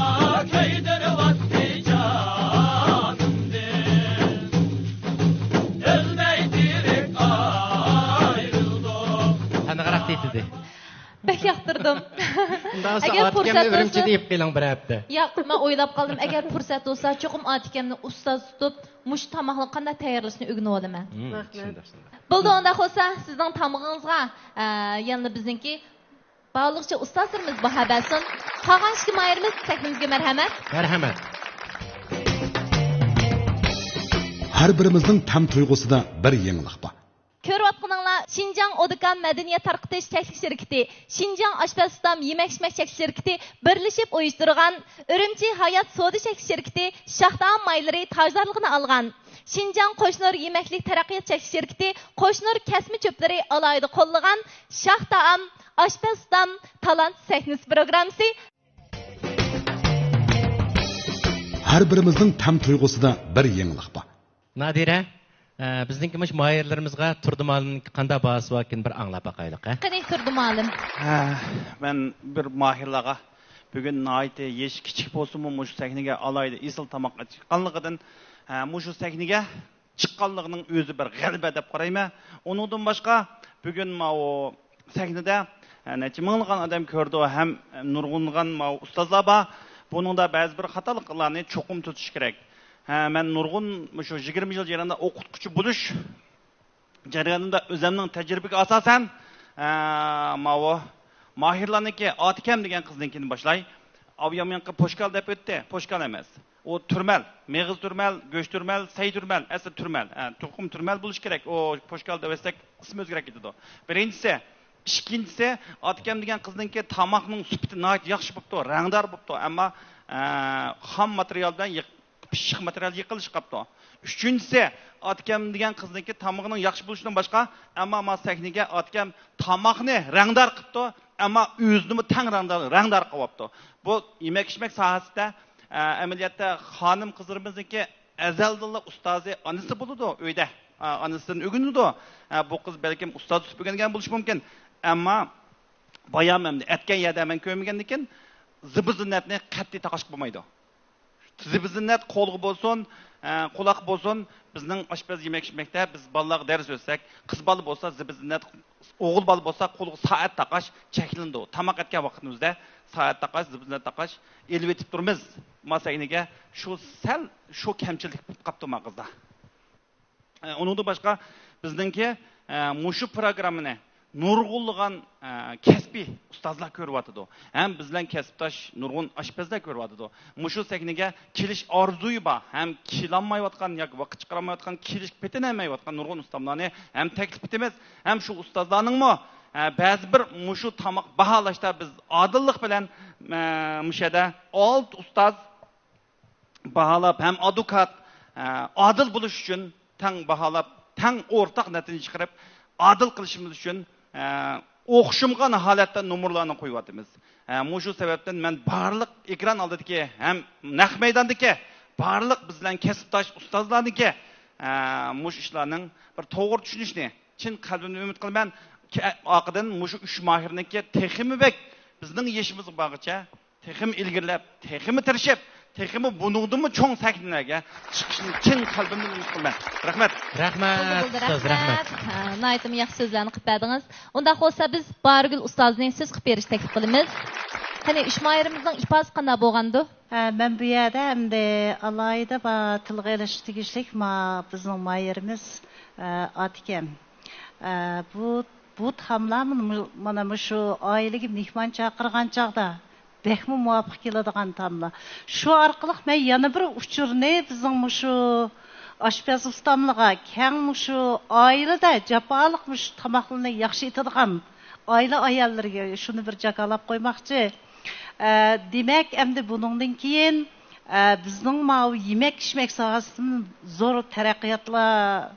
كۆيدۈرۈۋەتتى جانىمدىن. ئۆلمەي تىرىك ئايرىلدۇق. قانداقراق دېيتتى؟ بەك ياقتۇردۇم. ئۇنداق بولسا ئەگەر ئاتىكەمنى پۇرسەت ئۈرۈمچىدە بولسا، يېپىپ قېلىڭ بىر ھەپتە. ياق، مەن ئويلاپ قالدىم، ئەگەر پۇرسەت بولسا، چوقۇم ئاتىكەمنى ئۇستاز تۇتۇپ، مۇشۇ تاماقنى قانداق تەييارلاشنى ئۆگىنىۋالىمەن. مم، رەھمەت. چۈشەندۇق، چۈشەندۇق. بولدى، ئۇنداق بولسا، سىزنىڭ تامىقىڭىزغا، ئە، يەنىلا بىزنىڭكى بارلىقچە ئۇستازلىرىمىز باھا بەرسۇن. قالغان ئىككى ماھىرىمىز، سەھنىمىزگە مەرھەمەت. مەرھەمەت. ھەر بىرىمىزنىڭ تەم تۇيغۇسىدا بىر يېڭىلىق بار. كۆرۈۋاتقىنىڭلار شىنجاڭ ئودىكام مەدەنىيەت تارقىتىش چەكلىك شىركىتى، شىنجاڭ ئاشپەز ئۇستام يېمەك-ئىچمەك چەكلىك شىركىتى بىرلىشىپ ئۇيۇشتۇرغان ئۈرۈمچى ھايات سودا چەكلىك شىركىتى شاھ تائام مايلىرى تاجدارلىقىنى ئالغان، شىنجاڭ قوشنۇر يېمەكلىك تەرەققىيات چەكلىك شىركىتى قوشنۇر كەسمە چۆپلىرى ئالاھىدە قوللىغان شاھ تائام ئاشپەز ئۇستام تالانت سەھنىسى پروگراممىسى. ھەر بىرىمىزنىڭ تەم تۇيغۇسىدا بىر يېڭىلىق بار. نادىرە، ئە، بىزنىڭكى مۇشۇ ماھىرلىرىمىزغا تۇردى مۇئەللىمنىڭ قانداق باھاسى باركىن بىر ئاڭلاپ باقايلىق، ھە؟ قېنى تۇردى مۇئەللىم. ھە، مەن بىر ماھىرلارغا بۈگۈن ناھايىتى يېشى كىچىك بولسىمۇ مۇشۇ سەھنىگە ئالاھىدە ئېسىل تاماق چىققانلىقىدىن، ھە، مۇشۇ سەھنىگە چىققانلىقىنىڭ ئۆزى بىر غەلىبە دەپ قارايمەن. ئۇنىڭدىن باشقا، بۈگۈن ماۋۇ سەھنىدە، ئە، نەچچە مىڭلىغان ئادەم كۆردى ھەم نۇرغۇنلىغان ماۋۇ ئۇستازلار بار. بۇنىڭدا بەزى بىر خاتالىقلارنى چوقۇم تۈزىتىش كېرەك. ھە، مەن نۇرغۇن مۇشۇ يىگىرمە يىل جەريانىدا ئوقۇتقۇچى بولۇش جەريانىدا ئۆزۈمنىڭ تەجرىبىگە ئاساسەن، ئە، ماۋۇ ماھىرلارنىڭكى، ئاتىكەم دېگەن قىزنىڭكىنى باشلاي. ئاۋۇ يامان ياققا پوشكال دەپ ئۆتتى. پوشكال ئەمەس. ئۇ تۈرمەل، مېغىز تۈرمەل، گۆش تۈرمەل، سەي تۈرمەل، ئەسلى تۈرمەل. ھە، تۇخۇم تۈرمەل بولۇشى كېرەك. ئۇ پوشكال دەۋەتسەك ئىسمى ئۆزگىرەپ كېتىدۇ. بىرىنچىسى، ئىككىنچىسى، ئاتىكەم دېگەن قىزنىڭكى تاماقنىڭ سۈپىتى ناھايىتى ياخشى بوپتۇ، رەڭدار بوپتۇ. ئەمما، ئە، خام ماتېرىيال بىلەن يېق-، پىششىق ماتېرىيال يېقىلىشىپ قاپتۇ. ئۈچىنچىسى، ئاتىكەم دېگەن قىزنىڭكى تامىقىنىڭ ياخشى بولۇشىدىن باشقا، ئەمما ما سەھنىگە ئاتىكەم تاماقنى رەڭدار قىپتۇ، ئەمما ئۆزىنىمۇ تەڭ رەڭدار، رەڭدار قىلىۋاپتۇ. بۇ يېمەك-ئىچمەك ساھەسىدە، ئە، ئەمەلىيەتتە خانىم-قىزلىرىمىزنىڭكى ئەزەلدىنلا ئۇستازى ئانىسى بولىدۇ ئۆيدە. ئە، ئانىسىدىن ئۆگىنىدۇ. ئە، بۇ قىز بەلكىم ئۇستاز تۇتۇپ ئۆگەنگەن بولۇشى مۇمكىن. ئەمما بايام ئەمدى ئەتكەن يەردە مەن كۆرمىگەندىكىن، زىبۇ-زىننەتنى قەتئىي تاقاشقا بولمايدۇ. زىبۇ-زىننەت قولغا بولسۇن، ئە، قۇلاققا بولسۇن، بىزنىڭ ئاشپەز يېمەك-ئىچمەكتە بىز بالىلارغا دەرس ئۆتسەك، قىز بالا بولسا زىبۇ-زىننەت، ئوغۇل بالا بولسا قولىغا سائەت تاقاش چەكلىنىدۇ. تاماق ئەتكەن ۋاقتىمىزدا سائەت تاقاش، زىبۇ-زىننەت تاقاش ئېلىۋېتىپ تۇرىمىز. ما سەھنىگە شۇ سەل، شۇ كەمچىلىك قاپتۇ ما قىزدا. ئە، ئۇنىڭدىن باشقا بىزنىڭكى، ئە، مۇشۇ پروگراممىنى نۇرغۇنلىغان، ئە، كەسپىي ئۇستازلار كۆرۈۋاتىدۇ. ھەم بىز بىلەن كەسىپداش نۇرغۇن ئاشپەزلەر كۆرۈۋاتىدۇ. مۇشۇ سەھنىگە كېلىش ئارزۇيى بار، ھەم كېلالمايۋاتقان ياكى ۋاقىت چىقىرالمايۋاتقان، كېلىشكە پېتىنەلمەيۋاتقان نۇرغۇن ئۇستازلارنى ھەم تەكلىپ ئېتىمىز. ھەم شۇ ئۇستازلارنىڭمۇ، ئە، بەزى بىر مۇشۇ تاماق باھالاشتا بىز ئادىللىق بىلەن، ئە، مۇشۇ يەردە ئالتە ئۇستاز باھالاپ ھەم ئادۋوكات، ئە، ئادىل بولۇش ئۈچۈن تەڭ باھالاپ، تەڭ ئورتاق نەتىجە چىقىرىپ، ئادىل قىلىشىمىز ئۈچۈن، ئە، ئوخشىمىغان ھالەتتە نومۇرلارنى قويۇۋاتىمىز. ئە، مۇشۇ سەۋەبتىن مەن بارلىق ئېكران ئالدىدىكى ھەم نەق مەيداندىكى بارلىق بىز بىلەن كەسىپداش ئۇستازلارنىڭكى، ئە، مۇشۇ ئىشلارنىڭ بىر توغرا چۈشىنىشىنى چىن قەلبىمدىن ئۈمىد قىلىمەن. كە-، ئارقىدىن مۇشۇ ئۈچ ماھىرنىڭكى تېخىمۇ بەك بىزنىڭ يېشىمىزغا بارغىچە تېخىمۇ ئىلگىرىلەپ، تېخىمۇ تىرىشىپ، تېخىمۇ بۇنىڭدىنمۇ چوڭ سەھنىلەرگە چىقىشىنى چىن قەلبىمدىن ئۈمىد قىلىمەن. رەھمەت. رەھمەت، بولدى، بولدى، ئۇستاز، رەھمەت. رەھمەت. ھە، ناھايىتىمۇ ياخشى سۆزلەرنى قىلىپ بەردىڭىز. ئۇنداق بولسا، بىز بارىگۈل ئۇستازنى سۆز قىلىپ بېرىشنى تەكلىپ قىلىمىز. قېنى، ئۈچ ماھىرىمىزنىڭ ئىپادىسى قانداق بولغاندۇ؟ ھە، مەن بۇ يەردە ئەمدى ئالاھىدە بار تىلغا ئېلىش تېگىشلىك ما بىزنىڭ ماھىرىمىز، ئە، ئاتىكەم. ئە، بۇ، بۇ تاملار مانا مۇ-، مانا مۇشۇ ئائىلىگە مېھمان چاقىرغان چاغدا بەكمۇ مۇۋاپىق كېلىدىغان تاملار. شۇ ئارقىلىق مەن يەنە بىر ئۇچۇرنى بىزنىڭ مۇشۇ ئاشپەز ئۇستاملىغا، كەڭ مۇشۇ ئائىلىدە جاپالىق مۇشۇ تاماقلارنى ياخشى ئېتىدىغان ئائىلە ئاياللىرىغا شۇنى بىر جاكارلاپ قويماقچى. ئە، دېمەك، ئەمدى بۇنىڭدىن كېيىن، ئە، بىزنىڭ ماۋۇ يېمەك-ئىچمەك ساھەسىدىمۇ زور تەرەققىياتلار،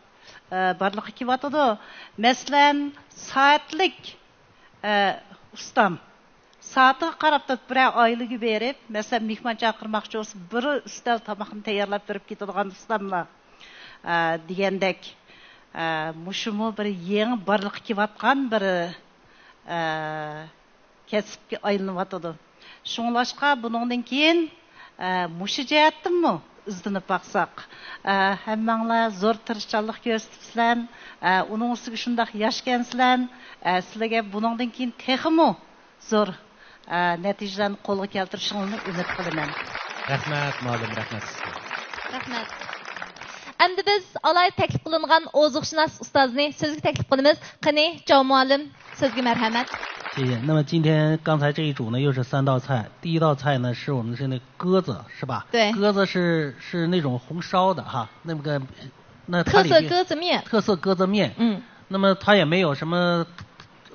ئە، بارلىققا كېلىۋاتىدۇ. مەسىلەن، سائەتلىك، ئە، ئۇستام سائىتىگە قاراپ تۇرۇپ بىرەر ئائىلىگە بېرىپ، مەسىلەن، مېھمان چاقىرماقچى بولسا، بىر ئۈستەل تاماقنى تەييارلاپ بېرىپ كېتىدىغان ئۇستاملار، ئە، دېگەندەك، ئە، مۇشۇمۇ بىر يېڭى بارلىققا كېلىۋاتقان بىر، ئە، كەسىپكە ئايلىنىۋاتىدۇ. شۇڭلاشقا بۇنىڭدىن كېيىن، ئە، مۇشۇ جەھەتتىنمۇ ئىزدىنىپ باقساق، ئە، ھەممەڭلار زور تىرىشچانلىق كۆرسىتىپسىلەر، ئە، ئۇنىڭ ئۈستىگە شۇنداق ياشكەنسىلەر، ئە، سىلەرگە بۇنىڭدىن كېيىن تېخىمۇ زور، ئە، نەتىجىلەرنى قولغا كەلتۈرۈشۈڭلارنى ئۈمىد قىلىمەن. رەھمەت، مۇئەللىم، رەھمەت سىزگە. رەھمەت. ئەمدى بىز ئالاھىدە تەكلىپ قىلىنغان ئوزۇقشۇناس ئۇستازنى سۆزگە تەكلىپ قىلىمىز. قېنى، جاۋ مۇئەللىم، سۆزگە مەرھەمەت. 谢谢。那么今天刚才这一组呢，又是三道菜。第一道菜呢，是我们是那鸽子，是吧？对。鸽子是，是那种红烧的哈，那个，那它里边特色鸽子面。特色鸽子面。嗯。那么它也没有什么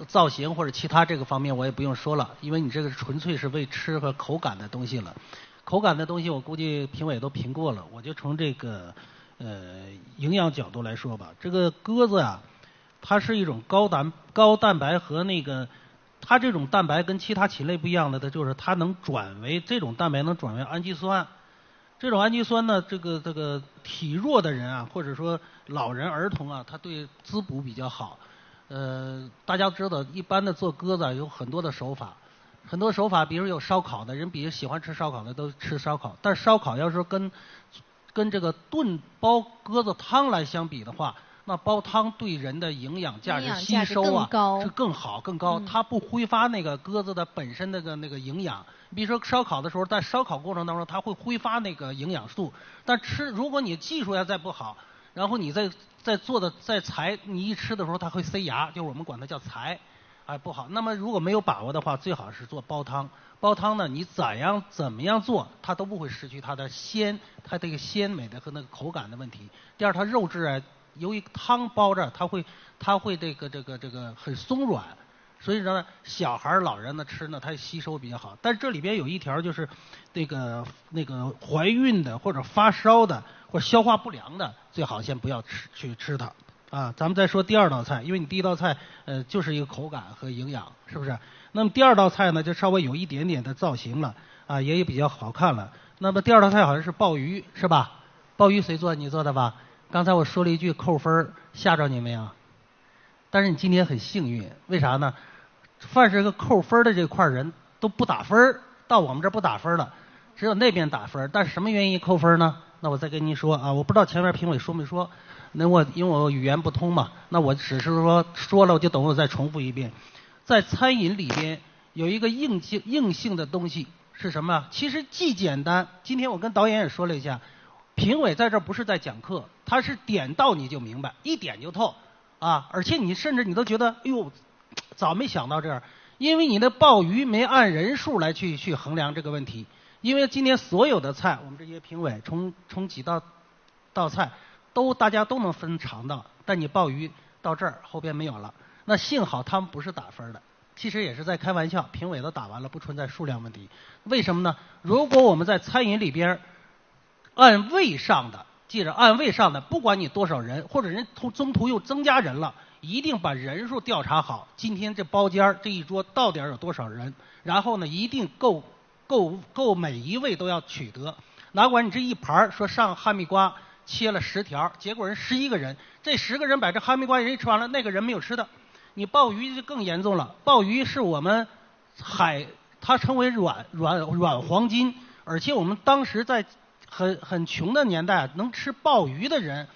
造型或者其他这个方面，我也不用说了，因为你这个纯粹是为吃和口感的东西了。口感的东西，我估计评委都评过了，我就从这个，呃，营养角度来说吧。这个鸽子啊，它是一种高蛋，高蛋白和那个，它这种蛋白跟其他禽类不一样的，它就是它能转为，这种蛋白能转为氨基酸。这种氨基酸呢，这个，这个体弱的人啊，或者说老人、儿童啊，他对滋补比较好。呃，大家知道，一般的做鸽子啊，有很多的手法，很多手法，比如有烧烤的人，比如喜欢吃烧烤的都吃烧烤，但是烧烤要是跟，跟这个炖煲鸽子汤来相比的话，那煲汤对人的营养价值吸收啊，营养价值更高。是更好，更高。嗯。它不挥发那个鸽子的本身那个，那个营养。比如说烧烤的时候，在烧烤过程当中，它会挥发那个营养素，但吃，如果你技术要再不好，然后你再，再做的再柴，你一吃的时候它会塞牙，就是我们管它叫柴，哎，不好。那么如果没有把握的话，最好是做煲汤。煲汤呢，你怎样，怎么样做，它都不会失去它的鲜，它这个鲜美的和那个口感的问题。第二，它肉质啊，由于汤包着，它会，它会这个，这个，这个很松软，所以说呢，小孩儿、老人呢吃呢，它吸收比较好。但这里边有一条就是，那个，那个怀孕的或者发烧的或者消化不良的，最好先不要吃，去吃它。啊，咱们再说第二道菜，因为你第一道菜，呃，就是一个口感和营养，是不是？那么第二道菜呢，就稍微有一点点的造型了，啊，也，也比较好看了。那么第二道菜好像是鲍鱼，是吧？鲍鱼谁做？你做的吧？刚才我说了一句扣分儿，吓着你没有？但是你今天很幸运，为啥呢？凡是个扣分儿的这块儿人都不打分儿，到我们这儿不打分儿了，只有那边打分儿。但是什么原因扣分儿呢？那我再跟您说啊，我不知道前面评委说没说，那我，因为我语言不通嘛，那我只是说，说了我就等于我再重复一遍。在餐饮里边有一个硬性，硬性的东西是什么？其实既简单，今天我跟导演也说了一下，评委在这儿不是在讲课，他是点到你就明白，一点就透。啊，而且你甚至你都觉得，哎呦，早没想到这样，因为你的鲍鱼没按人数来去，去衡量这个问题。因为今天所有的菜，我们这些评委从，从几道，道菜都，大家都能分尝到，但你鲍鱼到这儿，后边没有了。那幸好他们不是打分儿的，其实也是在开玩笑，评委都打完了，不存在数量问题。为什么呢？如果我们在餐饮里边儿按位上的，记着，按位上的，不管你多少人，或者人途，中途又增加人了，一定把人数调查好。今天这包间儿这一桌到底儿有多少人？然后呢，一定够，够，够每一位都要取得。哪管你这一盘儿说上哈密瓜切了十条，结果人十一个人，这十个人把这哈密瓜人一吃完了，那个人没有吃的。你鲍鱼就更严重了，鲍鱼是我们海，它称为软，软，软黄金，而且我们当时在很很穷的年代，能吃鲍鱼的人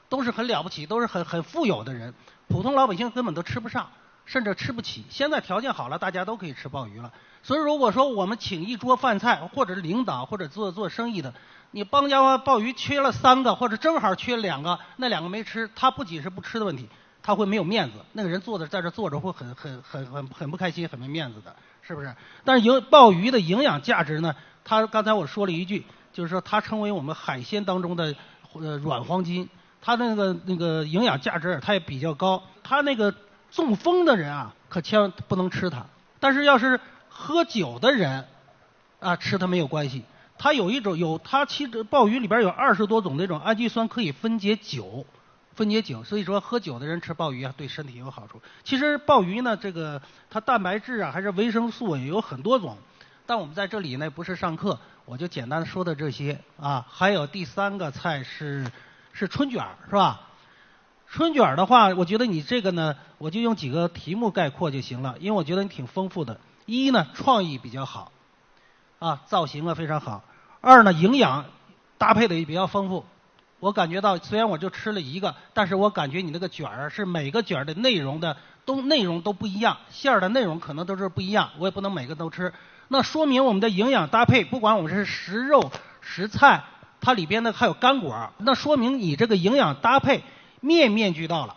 都是很了不起，都是很很富有的人，普通老百姓根本都吃不上，甚至吃不起。现在条件好了，大家都可以吃鲍鱼了。所以如果说我们请一桌饭菜，或者是领导，或者做做生意的，你帮家伙鲍鱼切了三个，或者正好切两个，那两个没吃，他不仅是不吃的问题，他会没有面子。那个人坐在在这坐着会很很很很很不开心，很没面子的，是不是？但是营鲍鱼的营养价值呢？他刚才我说了一句，就是说它称为我们海鲜当中的呃软黄金，它那个那个营养价值它也比较高。它那个中风的人啊，可千万不能吃它。但是要是喝酒的人啊，吃它没有关系。它有一种有它其实鲍鱼里边有二十多种那种氨基酸可以分解酒，分解酒，所以说喝酒的人吃鲍鱼啊，对身体有好处。其实鲍鱼呢，这个它蛋白质啊，还是维生素也有很多种，但我们在这里呢不是上课，我就简单说的这些啊。还有第三个菜是是春卷儿，是吧？春卷儿的话，我觉得你这个呢，我就用几个题目概括就行了，因为我觉得你挺丰富的。一呢，创意比较好，啊，造型啊非常好。二呢，营养搭配的也比较丰富。我感觉到，虽然我就吃了一个，但是我感觉你那个卷儿是每个卷儿的内容的都内容都不一样，馅儿的内容可能都是不一样，我也不能每个都吃。那说明我们的营养搭配，不管我们是食肉食菜，它里边的还有干果儿，那说明你这个营养搭配面面俱到了。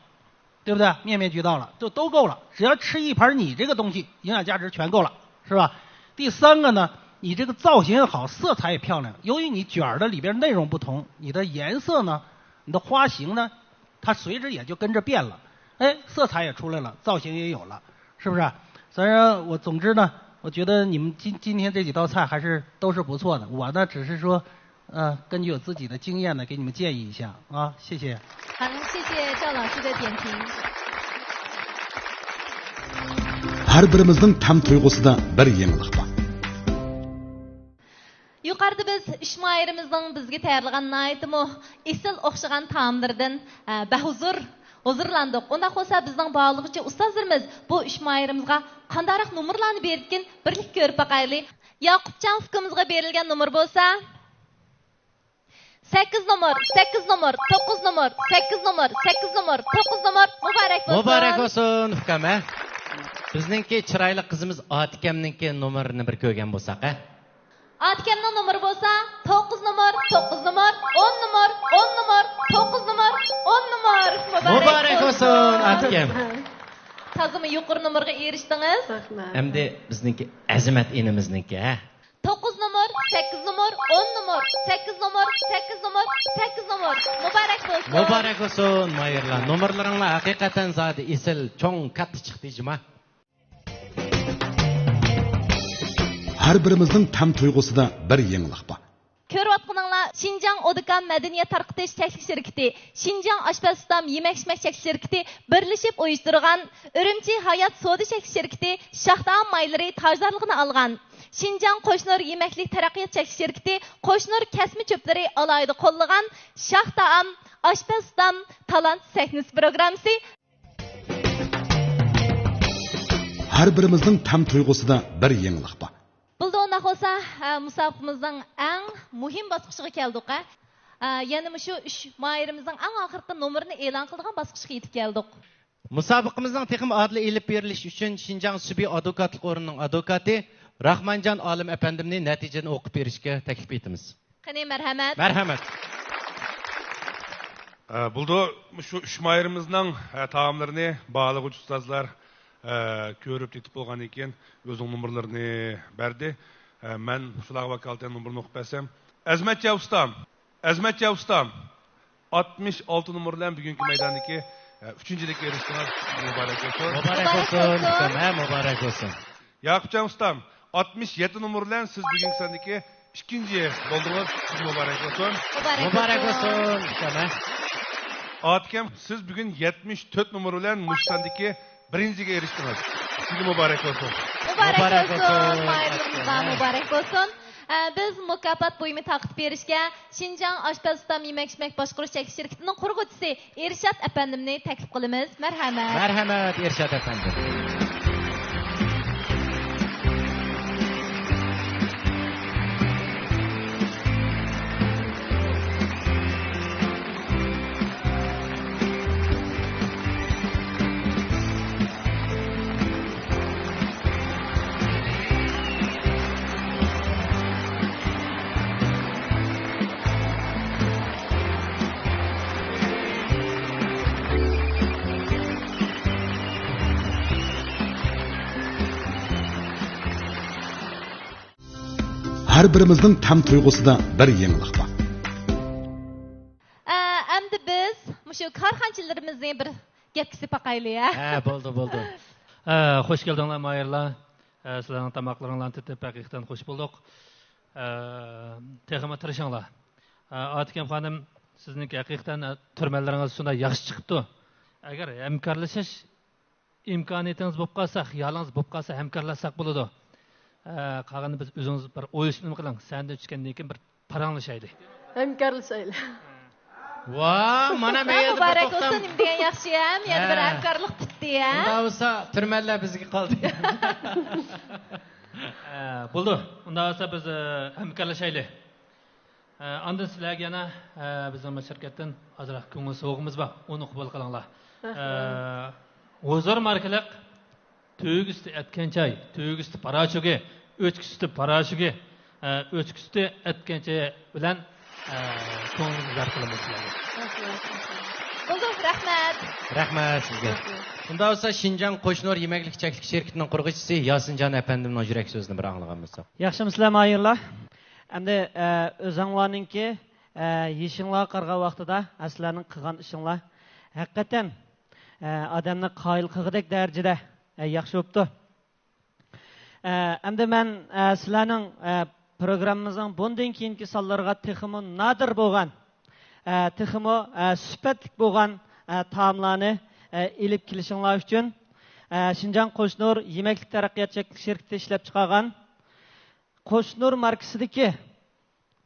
对不对？面面俱到了，就都够了。只要吃一盘你这个东西，营养价值全够了，是吧？第三个呢，你这个造型也好，色彩也漂亮。由于你卷儿的里边内容不同，你的颜色呢，你的花型呢，它随之也就跟着变了。哎，色彩也出来了，造型也有了，是不是？所以说我总之呢，我觉得你们今今天这几道菜还是都是不错的。我呢，只是说 呃，根据我自己的经验呢，给你们建议一下啊，谢谢。好，谢谢赵老师的点评。 ھەر بىرىمىزنىڭ تەم تۇيغۇسىدا بىر يېڭىلىق بار. يۇقىرىدا بىز ئۈچ ماھىرىمىزنىڭ بىزگە تەييارلىغان ناھايىتىمۇ ئېسىل ئوخشىغان تائاملىرىدىن، ئە، بەھۇزۇر، ھۇزۇرلاندۇق. ئۇنداق بولسا بىزنىڭ باھالىغۇچى ئۇستازلىرىمىز بۇ ئۈچ ماھىرىمىزغا قانداقراق نومۇرلارنى بېرىدىكىن، بىرلىكتە كۆرۈپ باقايلى. ياقۇپجان ئۇكىمىزغا بېرىلگەن نومۇر بولسا، سەككىز نومۇر، سەككىز نومۇر، توققۇز نومۇر، سەككىز نومۇر، سەككىز نومۇر، توققۇز نومۇر. مۇبارەك بولسۇن. مۇبارەك بولسۇن، ئۇكام، ھە. بىزنىڭكى چىرايلىق قىزىمىز ئاتىكەمنىڭكى نومۇرىنى بىر كۆرگەن بولساق، ھە. ئاتىكەمنىڭ نومۇرى بولسا، توققۇز نومۇر، توققۇز نومۇر، ئون نومۇر، ئون نومۇر، توققۇز نومۇر، ئون نومۇر. مۇبارەك مۇبارەك بولسۇن، بولسۇن. ئاتىكەم. تازىمۇ يۇقىرى نومۇرغا ئېرىشتىڭىز. رەھمەت. ئەمدى بىزنىڭكى ئەزىمەت ئىنىمىزنىڭكى، ھە. توققۇز نومۇر، سەككىز نومۇر، ئون نومۇر، سەككىز نومۇر، سەككىز نومۇر، سەككىز نومۇر. مۇبارەك بولسۇن. مۇبارەك بولسۇن، ماھىرلار. نومۇرلىرىڭلار ھەقىقەتەن زادى ئېسىل، چوڭ، كاتتا چىقتى، جۇما. ھەر بىرىمىزنىڭ تەم تۇيغۇسىدا بىر يېڭىلىق بار. كۆرۈۋاتقىنىڭلار شىنجاڭ ئودىكام مەدەنىيەت تارقىتىش چەكلىك شىركىتى، شىنجاڭ ئاشپەز ئۇستام يېمەك ئىچمەك چەكلىك شىركىتى بىرلىشىپ ئۇيۇشتۇرغان ئۈرۈمچى ھايات سودا چەكلىك شىركىتى شاھ تائام مايلىرى تاجدارلىقىنى ئالغان، شىنجاڭ قوشنۇر يېمەكلىك تەرەققىيات چەكلىك شىركىتى قوشنۇر كەسمە چۆپلىرى ئالاھىدە قوللىغان شاھ تائام ئاشپەز ئۇستام تالانت سەھنىسى پروگراممىسى. ھەر بىرىمىزنىڭ تەم تۇيغۇسىدا بىر يېڭىلىق بار. بولدى، ئۇنداق بولسا، ئە، مۇسابىقىمىزنىڭ ئەڭ مۇھىم باسقۇچىغا كەلدۇق، ئە. ئە، يەنە مۇشۇ ئۈچ ماھىرىمىزنىڭ ئەڭ ئاخىرقى نومۇرىنى ئېلان قىلىدىغان باسقۇچقا يېتىپ كەلدۇق. مۇسابىقىمىزنىڭ تېخىمۇ ئادىل ئېلىپ بېرىلىشى ئۈچۈن شىنجاڭ سۈبھى ئادۋوكاتلىق ئورنىنىڭ ئادۋوكاتى راخمانجان ئالىم ئەپەندىمنى نەتىجىنى ئوقۇپ بېرىشكە تەكلىپ ئېتىمىز. قېنى، مەرھەمەت. مەرھەمەت. ئە، بولدى، شۇ ئۈچ ماھىرىمىزنىڭ، ئە، تائاملىرىنى باھالىغۇچى ئۇستازلار، ئە، كۆرۈپ تېتىپ بولغاندىن كېيىن ئۆزىنىڭ نومۇرلىرىنى بەردى. ئە، مەن شۇلارغا ۋاكالىتەن نومۇرنى ئوقۇپ بەرسەم، ئەزمەتجان ئۇستام، ئەزمەتجان ئۇستام، ئاتمىش ئالتە نومۇر بىلەن بۈگۈنكى مەيداندىكى، ئە، ئۈچىنچىلىككە ئېرىشتىڭىز. مۇبارەك بولسۇن. مۇبارەك بولسۇن، مۇبارەك بولسۇن. ئۇكام، ھە، مۇبارەك بولسۇن. ياقۇپجان ئۇستام، ئاتمىش يەتتە نومۇر بىلەن سىز بۈگۈنكى ساندىكى ئىككىنچى بولدىڭىز. سىزگە مۇبارەك بولسۇن. مۇبارەك مۇبارەك بولسۇن. بولسۇن، ئۇكام، ھە. ئاتىكەم، سىز بۈگۈن يەتمىش تۆت نومۇر بىلەن مۇشۇ ساندىكى بىرىنچىگە ئېرىشتىڭىز. سىزگە مۇبارەك بولسۇن. مۇبارەك مۇبارەك بولسۇن، بولسۇن. ماھىرىمىزغا مۇبارەك بولسۇن. ئە، بىز مۇكاپات بۇيۇمى تارقىتىپ بېرىشكە شىنجاڭ ئاشپەز ئۇستام يېمەك ئىچمەك باشقۇرۇش چەكلىك شىركىتىنىڭ قۇرغۇچىسى ئىرشات ئەپەندىمنى تەكلىپ قىلىمىز. مەرھەمەت. مەرھەمەت، ئىرشات ئەپەندىم. ھەر بىرىمىزنىڭ تەم تۇيغۇسىدا بىر يېڭىلىق بار. ئە، ئەمدى بىز مۇشۇ كارخانىچىلىرىمىزنى بىر گەپكە سېلىپ باقايلى، ھە؟ ھە، بولدى، بولدى. ئە، خوش كەلدىڭلار، ماھىرلار. ئە، سىلەرنىڭ تاماقلىرىڭلارنى تېتىپ ھەقىقەتەن خوش بولدۇق. ئە، تېخىمۇ تىرىشىڭلار. ئە، ئاتىكەم خانىم، سىزنىڭكى ھەقىقەتەن، ئە، تۈرمەنلىرىڭىز شۇنداق ياخشى چىقىپتۇ. ئەگەر ھەمكارلىشىش ئىمكانىيىتىڭىز بولۇپ قالسا، خىيالىڭىز بولۇپ قالسا، ھەمكارلاشساق بولىدۇ. ئە، قالغىنىنى بىز ئۆزىڭىز بىر ئويلىشىپ نېمە قىلىڭ. سەھنىدىن چۈشكەندىن كېيىن بىر پاراڭلىشايلى. ھەمكارلىشايلى. ۋا، مانا مەيەردە بىر مۇبارەك توختام. بولسۇن، نېمە دېگەن ياخشى ھەم، يەنە بىر ھە. ھەمكارلىق پۈتتى ھە. ئۇنداق بولسا، تۈرمەنلەر بىزگە قالدى. ئە، بولدى. ئۇنداق بولسا، بىز، ئە، ھەمكارلىشايلى. ئە، ئاندىن سىلەرگە يەنە، ئە، بىزنىڭ شىركەتتىن ئازراق كۆڭۈل سوۋغىمىز بار. ئۇنى قوبۇل قىلىڭلار. رەھمەت. ئە، ھۇزۇر ماركىلىق تۆگە ئۈستى ئەتكەن چاي، تۆگە ئۈستى پاراشوكى، ئۆچكە ئۈستى پاراشوكى، ئە، ئۆچكە ئۈستى ئەتكەن چاي بىلەن، ئە، كۆڭلىمىزنى زار قىلىمىز سىلەرگە. بولدى، رەھمەت. رەھمەت سىزگە. شۇنداق بولسا، شىنجاڭ قوشنۇر يېمەكلىك چەكلىك شىركىتىنىڭ قۇرغۇچىسى ياسىنجان ئەپەندىمنىڭ يۈرەك سۆزىنى بىر ئاڭلىغان بولساق. ياخشىمۇسىلەر، ماھىرلار؟ ئەمدى، ئە، ئۆزۈڭلارنىڭكى، ئە، يېشىڭلارغا قارىغان ۋاقتىدا، ئە، سىلەرنىڭ قىلغان ئىشىڭلار ھەقىقەتەن، ئە، ئادەمنى قايىل قىلغۇدەك دەرىجىدە، ئە، ياخشى بوپتۇ. ئە، ئەمدى مەن، ئە، سىلەرنىڭ، ئە، پروگراممىمىزنىڭ بۇندىن كېيىنكى سانلىرىغا تېخىمۇ نادىر بولغان، ئە، تېخىمۇ، ئە، سۈپەتلىك بولغان، ئە، تائاملارنى، ئە، ئېلىپ كېلىشىڭلار ئۈچۈن، ئە، شىنجاڭ قوشنۇر يېمەكلىك تەرەققىيات چەكلىك شىركىتى ئىشلەپچىقارغان قوشنۇر ماركىسىدىكى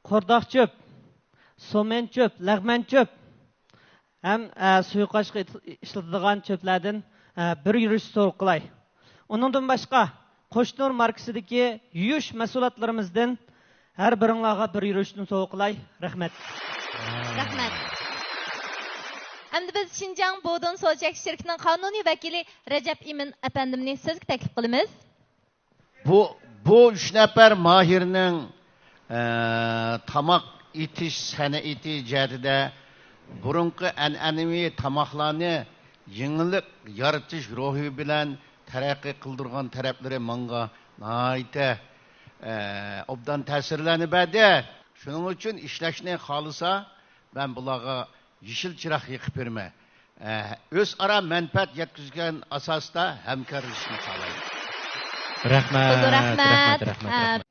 قورداق چۆپ، سومەن چۆپ، لەغمەن چۆپ ھەم، ئە، سۇيۇقئاشقا ئىت-، ئىشلىتىدىغان چۆپلەردىن، ئە، بىر يۈرۈش سوۋغا قىلاي. ئۇنىڭدىن باشقا، قوشنۇر ماركىسىدىكى يۇيۇش مەھسۇلاتلىرىمىزدىن ھەر بىرىڭلارغا بىر يۈرۈشتىن سوۋغا قىلاي. رەھمەت. رەھمەت. ئەمدى بىز شىنجاڭ بودۇن سودا چەكلىك شىركىتىنىڭ قانۇنىي ۋەكىلى رەجەپ ئىمىن ئەپەندىمنى سۆزگە تەكلىپ قىلىمىز. بۇ، بۇ ئۈچ نەپەر ماھىرنىڭ، ئە، تاماق ئېتىش سەنئىتى جەھەتىدە بۇرۇنقى ئەنئەنىۋى تاماقلارنى يېڭىلىق يارىتىش روھى بىلەن تەرەققىي قىلدۇرغان تەرەپلىرى ماڭا ناھايىتى، ئە، ئوبدان تەسىرلەرنى بەردى. شۇنىڭ ئۈچۈن ئىشلەشنى خالىسا، مەن بۇلارغا يېشىل چىراغ يېقىپ بېرىمەن. ئە، ئۆزئارا مەنپەئەت يەتكۈزگەن ئاساستا ھەمكارلىشىشنى خالايمەن. رەھمەت، رەھمەت، رەھمەت، رەھمەت.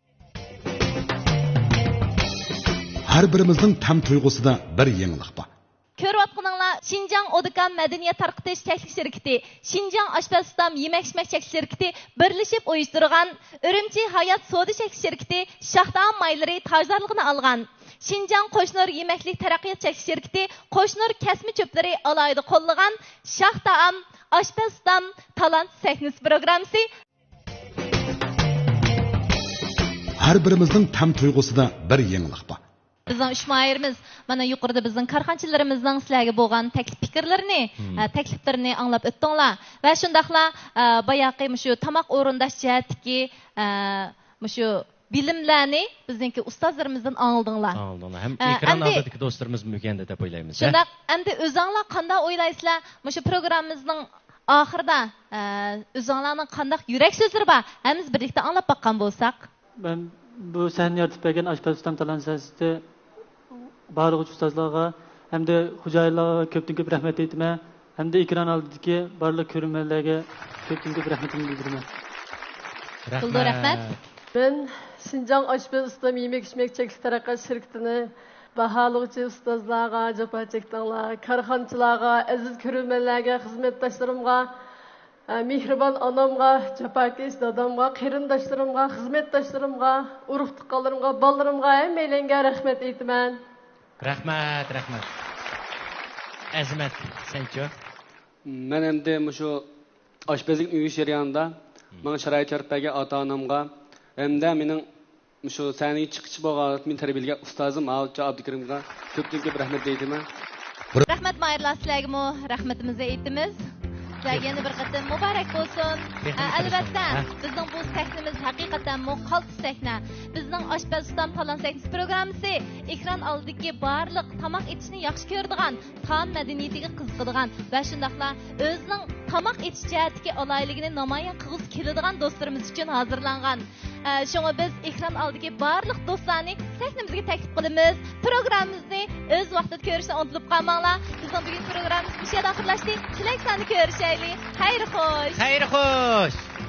ھەر بىرىمىزنىڭ تەم تۇيغۇسىدا بىر يېڭىلىق بار. كۆرۈۋاتقىنىڭلار شىنجاڭ ئودىكام مەدەنىيەت تارقىتىش چەكلىك شىركىتى، شىنجاڭ ئاشپەز ئۇستام يېمەك ئىچمەك چەكلىك شىركىتى بىرلىشىپ ئۇيۇشتۇرغان ئۈرۈمچى ھايات سودا چەكلىك شىركىتى شاھ تائام مايلىرى تاجدارلىقىنى ئالغان، شىنجاڭ قوشنۇر يېمەكلىك تەرەققىيات چەكلىك شىركىتى قوشنۇر كەسمە چۆپلىرى ئالاھىدە قوللىغان شاھ تائام ئاشپەز ئۇستام تالانت سەھنىسى پروگراممىسى. ھەر بىرىمىزنىڭ تەم تۇيغۇسىدا بىر يېڭىلىق بار. بىزنىڭ ئۈچ ماھىرىمىز مانا يۇقىرىدا بىزنىڭ كارخانىچىلىرىمىزنىڭ سىلەرگە بولغان تەكلىپ پىكىرلىرىنى، ئە، تەكلىپلىرىنى ئاڭلاپ ئۆتتۈڭلار. ۋە شۇنداقلا، ئە، باياقى مۇشۇ تاماق ئورۇنداش جەھەتتىكى، ئە، مۇشۇ بىلىملەرنى بىزنىڭكى ئۇستازلىرىمىزدىن ئاڭلىدىڭلار. ئاڭلىدىڭلار. ھەم ئە، ئېكران ئەمدى ئالدىدىكى دوستلىرىمىزمۇ ئۆگەندى دەپ ئويلايمىز، ھە؟ شۇنداق. ئەمدى ئۆزۈڭلار قانداق ئويلايسىلەر؟ مۇشۇ پروگراممىمىزنىڭ ئاخىرىدا، ئە، ئۆزۈڭلارنىڭ قانداق يۈرەك سۆزلىرى بار؟ ھەممىمىز بىرلىكتە ئاڭلاپ باققان بولساق. مەن بۇ سەھنىنى يارىتىپ بەرگەن ئاشپەز ئۇستام تالانت سەھنىسى بارلىغۇچى ئۇستازلارغا ھەمدە خوجايىنلارغا كۆپتىن كۆپ رەھمەت ئېيتىمەن. ھەمدە ئېكران ئالدىدىكى بارلىق كۆرۈرمەنلەرگە كۆپتىن كۆپ رەھمىتىمنى بىلدۈرىمەن. بولدى، رەھمەت. مەن شىنجاڭ ئاشپەز ئۇستام يېمەك ئىچمەك چەكلىك تەرەققىيات شىركىتىنى باھالىغۇچى ئۇستازلارغا، جاپا چەكتىڭلار، كارخانىچىلارغا، ئەزىز كۆرۈرمەنلەرگە، خىزمەتداشلىرىمغا، ئە، مېھرىبان ئانامغا، جاپاكەش دادامغا، قېرىنداشلىرىمغا، خىزمەتداشلىرىمغا، ئۇرۇق-تۇغقانلىرىمغا، بالىلىرىمغا، ھەممەيلەنگە رەھمەت ئېيتىمەن. رەھمەت، رەھمەت. ئەزىمەت، سەنچۇ؟ مەن ئەمدى مۇشۇ ئاشپەزلىكنى ئۆگىنىش جەريانىدا ماڭا شارائىت يارىتىپ بەرگەن ئاتا-ئانامغا ھەمدە مېنىڭ مۇشۇ سەھنىگە چىققۇچى بولغان مېنى تەربىيەلىگەن ئۇستازىم ھاۋۇتچى ئابدۇكېرىمغا كۆپتىن كۆپ رەھمەت ئېيتىمەن. رەھمەت ماھىرلار، سىلەرگىمۇ رەھمىتىمىزنى ئېيتىمىز. سىلەرگە يەنە بىر قېتىم مۇبارەك بولسۇن. ئە، ئەلۋەتتە، بىزنىڭ بۇ سەھنىمىز ھەقىقەتەنمۇ قالتىس سەھنە. بىزنىڭ ئاشپەز ئۇستام تالانت سەھنىسى پروگراممىسى ئېكران ئالدىدىكى بارلىق تاماق ئېتىشنى ياخشى كۆرىدىغان، تائام مەدەنىيىتىگە قىزىقىدىغان ۋە شۇنداقلا ئۆزىنىڭ تاماق ئېتىش جەھەتتىكى ئالاھىدىلىكىنى نامايان قىلغۇسى كېلىدىغان دوستلىرىمىز ئۈچۈن ھازىرلانغان. ئە، شۇڭا بىز ئېكران ئالدىدىكى بارلىق دوستلارنى سەھنىمىزگە تەكلىپ قىلىمىز. پروگراممىمىزنى ئۆز ۋاقتىدا كۆرۈشنى ئۇنتۇپ قالماڭلار. بىزنىڭ بۈگۈنكى پروگراممىمىز مۇشۇ يەردە ئاخىرلاشتى. كېلەكساندا كۆرۈشەيلى. خەير خوش. خەير خوش.